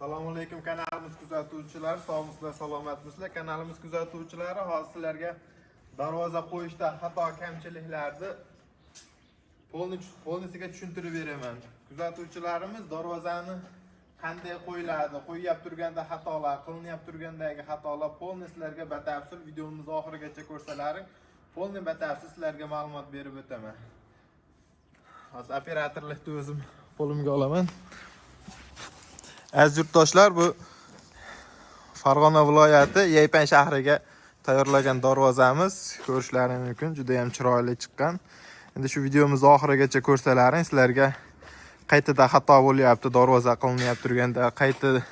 Assalomu alaykum, kanalimiz kuzatuvchilari, sog'misizlar, salomatmisizlar? Kanalimiz kuzatuvchilari, hozir sizlarga darvoza qo'yishda xato kamchiliklarni полностью tushuntirib beraman. Kuzatuvchilarimiz, darvozani qanday qo'yiladi, qo'yyap turganda xatolar, qilinyap turgandagi xatolar полный sizlarga batafsil videomizni oxirigacha ko'rsalaring, полный batafsil sizlarga ma'lumot berib o'taman. Hozir operatorlikni o'zim qo'limga olaman. Aziz yurtdoshlar, bu Farg'ona viloyati Yaypan shahriga tayyorlagan darvozamiz, ko'rishlaring mumkin, juda ham chiroyli chiqqan. Endi shu videomizni oxirigacha ko'rsalaring, sizlarga qayerda xato bo'lyapti, darvoza qilinyapti turganda, qayta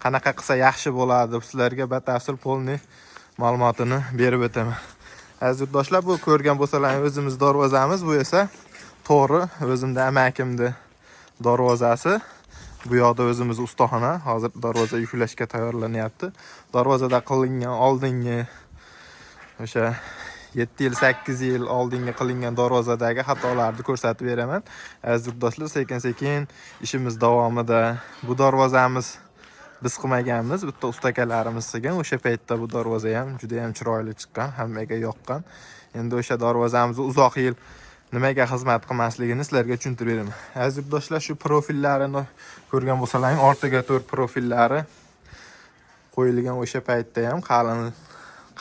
qanaqa qilsa yaxshi bo'ladi, sizlarga batafsil полный ma'lumotini berib o'taman. Aziz yurtdoshlar, bu ko'rgan bo'lsalaring, o'zimiz darvozamiz, bu esa to'g'ri o'zimda amakimni darvozasi. Bu yoqda o'zimiz ustaxona, hozir darvoza yuklashga tayyorlanyapti. Darvozada qilingan oldingi, o'sha 7 yil, 8 yil oldingi qilingan darvozadagi xatolarni ko'rsatib beraman. Aziz yurtdoshlar, sekin sekin ishimiz davomida bu darvozamiz biz qilmaganmiz, bitta ustakalarimiz qilgan. O'sha paytda bu darvoza ham juda ham chiroyli chiqqan, hammaga yoqqan. Endi o'sha darvozamizni uzoq yil nimaga xizmat qilmasligini sizlarga tushuntirib beraman. Aziz yurtdoshlar, shu profillarini ko'rgan bo'lsalaring, ortiga to'rt profillari qo'yilgan. O'sha paytda ham qalin,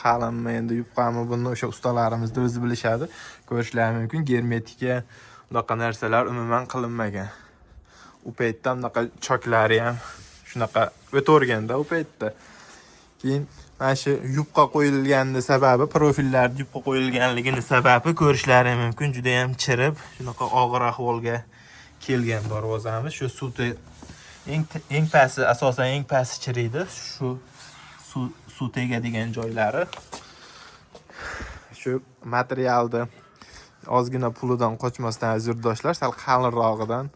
qalinmi, endi yupqami, buni o'sha ustalarimizni o'zi bilishadi. Ko'rishlari mumkin, germetika, unaqa narsalar umuman qilinmagan. U paytda unaqa choklari ham shunaqa o'taverganda u paytda. Keyin mana shu yupqa qo'yilganini sababi, profillarni yupqa qo'yilganligini sababi, ko'rishlari mumkin, juda ham chirib, shunaqa og'ir ahvolga kelgan darvozamiz. Shu suv eng pasti, asosan eng pasti chiriydi. Shu suv tegadigan joylari. Shu materialni ozgina pulidan qochmasdan, aziz yurtdoshlar, sal qalinrog'idan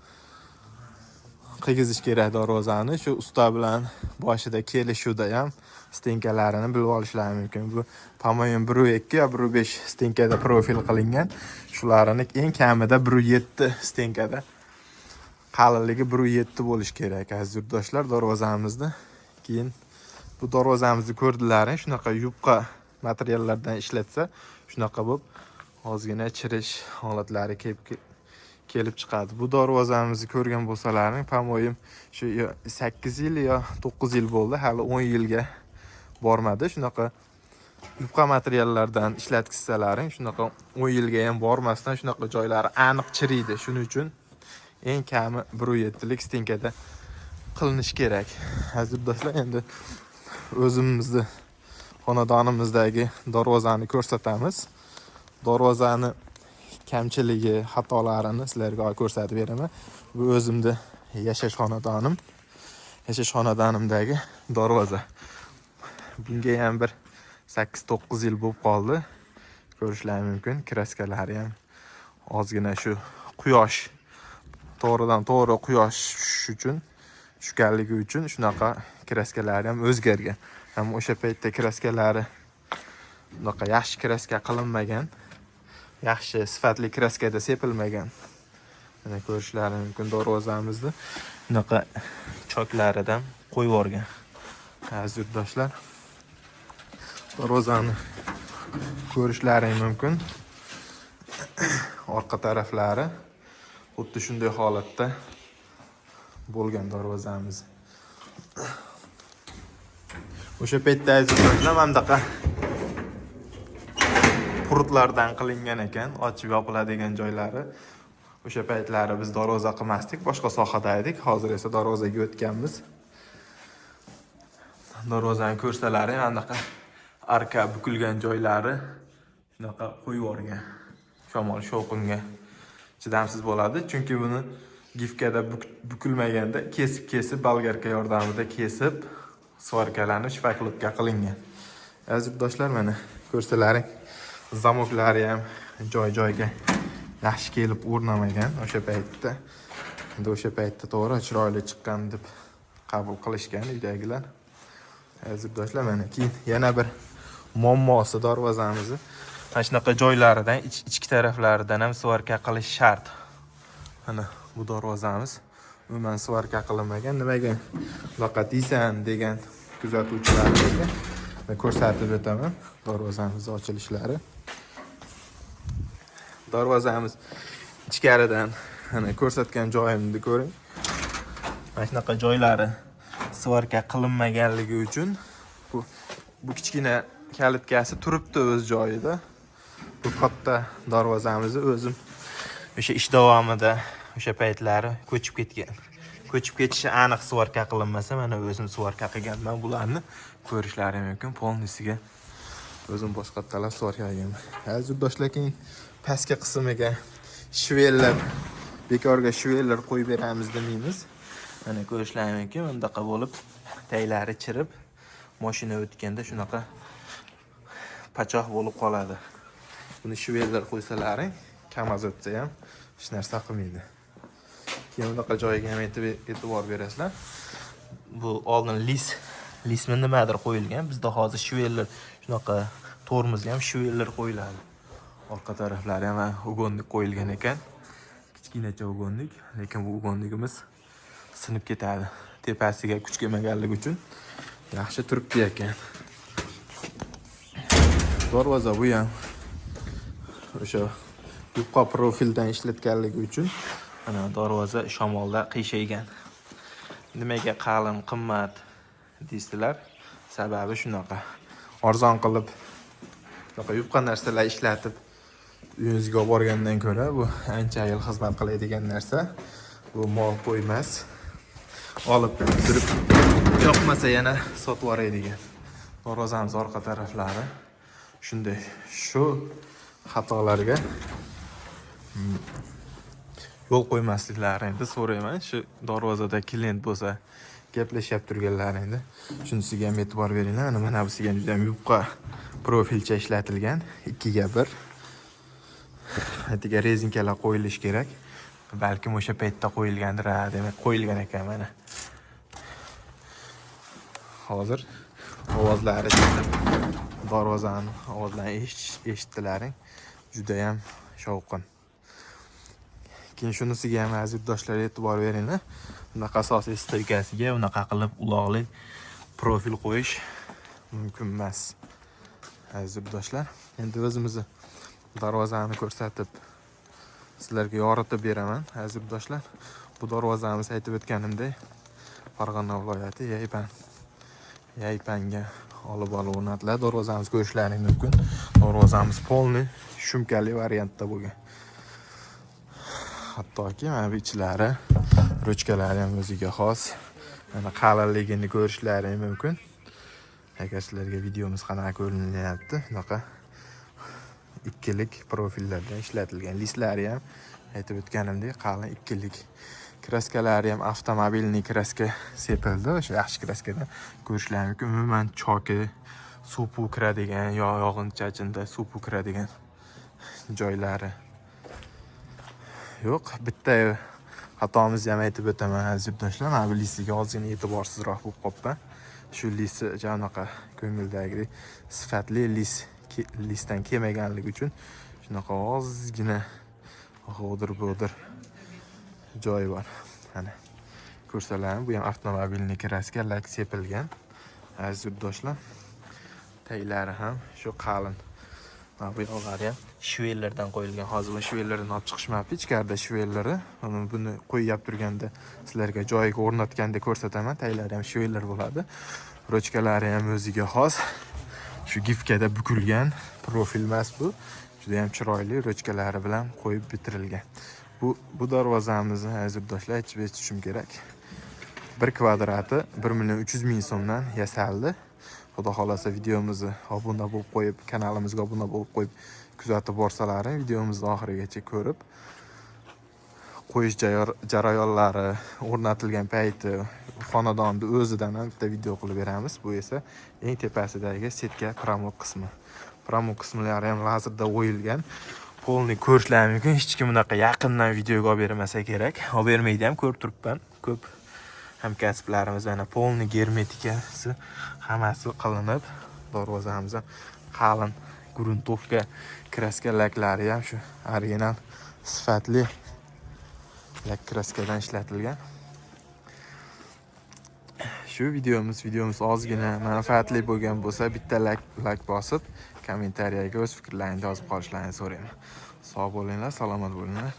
qilgizish kerak darvozani. Shu usta bilan boshida kelishuvda ham стенка larini bilib olishlari mumkin. Bu, по-моему, 1,2 yo 1,5 стенка da profil qilingan. Shularni eng kamida 1,7 стенка da, qalinligi 1,7 bo'lishi kerak, aziz yurtdoshlar, darvozamizni. Keyin bu darvozamizni ko'rdilaring, shunaqa yupqa materiallardan ishlatsa, shunaqa bo'lib ozgina chirish holatlari kelib chiqadi. Bu darvozamizni ko'rgan bo'lsalaring, по-моему, shu yo 8 yil yo 9 yil bo'ldi, hali 10 yilga bormadi. Shunaqa yupqa materiallardan ishlatkizsalaring, shunaqa 10 yilga ham bormasdan shunaqa joylari aniq chiriydi. Shuning uchun eng kami 1,7lik стенка da qilinishi kerak. Aziz yurtdoshlar, endi o'zimizni xonadonimizdagi darvozani ko'rsatamiz. Darvozani kamchiligi, xatolarini sizlarga ko'rsatib beraman. Bu o'zimni yashash xonadonim. Yashash xonadonimdagi darvoza. Bunga ham bir 8-9 yil bo'lib qoldi. Ko'rishlari mumkin, краска lari ham ozgina shu quyosh, to'g'ridan to'g'ri quyosh tushishi uchun, tushganligi uchun shunaqa краска lari ham o'zgargan. Ham o'sha paytda краска lari unaqa yaxshi краска qilinmagan. Yaxshi sifatli краска da sepilmagan. Mana, ko'rishlari mumkin darvozamizni. Bunaqa choklaridan qo'yib yuborgan. Aziz yurtdoshlar, darvozani ko'rishlaring mumkin. Orqa taraflari xuddi shunday holatda bo'lgan darvozamiz. O'sha paytda, aziz yurtdoshlar, mana bunaqa прут lardan qilingan ekan, ochib yopiladigan joylari. O'sha paytlari biz darvoza qilmasdik, boshqa sohada edik. Hozir esa darvozaga o'tganmiz. Darvozani ko'rsalaring, mana bunaqa arka bukilgan joylari shunaqa qo'yib yuborgan. Shamol shovqinga chidamsiz bo'ladi, chunki buni гифка da bukilmaganda kesib-kesib, болгарка yordamida kesib, сварка lanib, шпаклёвка qilingan. Aziz yurtdoshlar, mana ko'rsalaring, замок lari ham joy-joyga yaxshi kelib o'rnamagan o'sha paytda. Endi o'sha paytda to'g'ri chiroyli chiqqan deb qabul qilishgan uydagilar. Aziz yurtdoshlar, mana keyin yana bir muammosi darvozamizni. Mana shunaqa joylaridan, ichki taraflaridan ham сварка qilish shart. Mana bu darvozamiz umuman сварка qilinmagan. Nimaga Bunaqa deysan degan kuzatuvchilarimizga ko'rsatib o'taman darvozamiz ochilishlari. Darvozamiz ichkaridan ana ko'rsatgan joyimni ko'ring. Mana shunaqa joylari сварка qilinmaganligi uchun bu kichkina калитка si turibdi o'z joyida. Bu katta darvozamizni o'zim o'sha ish davomida, o'sha paytlari ko'chib ketgan. Ko'chib ketishi aniq, сварка qilinmasa, mana o'zim сварка qilganman bularni, ko'rishlari mumkin. Полный siga o'zim boshqattalab сварка qilganman. Aziz yurtdoshlar, keyin pastki qismiga швеллер, bekorga швеллер qo'yib beramiz demaymiz. Mana ko'rishlari mumkin, bundaqa bo'lib taglari chirib, mashina o'tganda shunaqa pachoq bo'lib qoladi. Buni швеллер qo'ysalaring, KAMAZ o'tsa ham hech narsa qilmaydi. Keyin bunaqa joyiga ham e'tibor berasizlar. Bu oldin лист mi, nimadir qo'yilgan. Bizda hozir швеллер, shunaqa tormozga ham швеллер qo'yiladi. Orqa taraflari ham угонник qo'yilgan ekan. Kichkinacha угонник, lekin bu угонник imiz sinib ketadi. Tepasiga kuch kelmaganligi uchun yaxshi turibdi ekan. Darvoza bu ham o'sha yupqa profildan ishlatganligi uchun mana darvoza shamolda qiyshaygan. Nimaga qalin, qimmat deysizlar? Sababi shunaqa. Arzon qilib shunaqa yupqa narsalar ishlatib uyingizga olib borgandan ko'ra, bu ancha yil xizmat qiladigan narsa. Bu mol qo'ymas. Olib turib yoqmasa, yana sotib yuboradigan. Darvozamiz orqa taraflari shunday. Shu xatolarga yo'l qo'ymasliklaringni so'rayman. Shu darvozada klient bo'lsa, gaplashib turganlaringda shunisiga ham e'tibor beringlar. Mana busiga ham juda ham yupqa profilcha ishlatilgan, 2:1. Aytiga rezinkalar qo'yilishi kerak. Balkim o'sha paytda qo'yilgandir, ha, demak, qo'yilgan ekan mana. Hozir ovozlari chiqib, darvozani ovozlarini eshitdilaring. Judayam shovqin. Keyin shunisiga ham, aziz yurtdoshlar, e'tibor beringlar. Bunaqa asosiy стойка siga unaqa qilib uloqli profil qo'yish mumkin emas. Aziz yurtdoshlar, endi o'zimizni darvozani ko'rsatib, sizlarga yoritib beraman, aziz yurtdoshlar. Bu darvozamiz, aytib o'tganimdek, Farg'ona viloyati Yaypan. Yaypanga olib borib o'rnatiladi. Darvozamiz ko'rishlaring mumkin. Darvozamiz полный шумка li variantda bo'lgan. Hattoki mana bu ichlari, ruchkalari ham o'ziga xos. Mana qalinligini ko'rishlaring mumkin. Agar sizlarga videomiz qanaqa ko'rinyapti, bunaqa ikkilik profillardan ishlatilgan. Лист lari ham, aytib o'tganimdek, qalin ikkilik. Краска lari ham автомобильный краска sepildi. O'sha yaxshi краска dan ko'rishlari mumkin. Umuman choki, suv puv kiradigan, yo yog'in chachinda suv puv kiradigan joylari yo'q. Bitta xatomizni ham aytib o'taman, aziz yurtdoshlar. Mana bu лист iga ozgina e'tiborsizroq bo'lib qolibman. Shu лист i anaqa ko'ngildagidek sifatli лист dan kelmaganligi uchun shunaqa ozgina g'o'dir-bo'dir joyi bor. Mana ko'rsalaring, bu ham автомобильный краска, лак sepilgan. Aziz yurtdoshlar, taglari ham shu qalin. Mana bu yoqlari ham швеллер dan qo'yilgan. Hozir bu швеллер ni olib chiqishmabdi. Ichkarida швеллер i. Uni buni qo'yyap turganda sizlarga joyiga o'rnatganda ko'rsataman. Taglari ham швеллер bo'ladi. Ruchkalari ham o'ziga xos. Shu гифка da bukilgan, profil emas bu. Juda ham chiroyli ruchkalari bilan qo'yib bitirilgan. Bu darvozamizni, aziz yurtdoshlar, aytib o'tishim kerak. Bir kvadrati 1 million 300 ming so'mdan yasaldi. Xudo xohlasa, videomizni obuna bo'lib qo'yib, kanalimizga obuna bo'lib qo'yib kuzatib borsalaring, videomizni oxirigacha ko'rib, qo'yish jarayonlari, o'rnatilgan payti, xonadonni o'zidan ham bitta video qilib beramiz. Bu esa eng tepasidagi сетка промок qismi. Промок qismlari ham lazerda o'yilgan. Полный ko'rishlari mumkin. Hech kim bunaqa yaqindan videoga olib bermasa kerak. Olib bermaydi ham, ko'rib turibman. Ko'p hamkasblarimiz mana полный germetikasi hammasi qilinib, darvozamiz ham qalin грунтовка, краска лак lari ham shu original sifatli лак краска dan ishlatilgan. Shu videomiz ozgina manfaatli bo'lgan bo'lsa, bitta like bosib, kommentariyaga o'z fikrlaringni yozib qolishlaringni so'rayman. Sog' bo'linglar, salomat bo'linglar.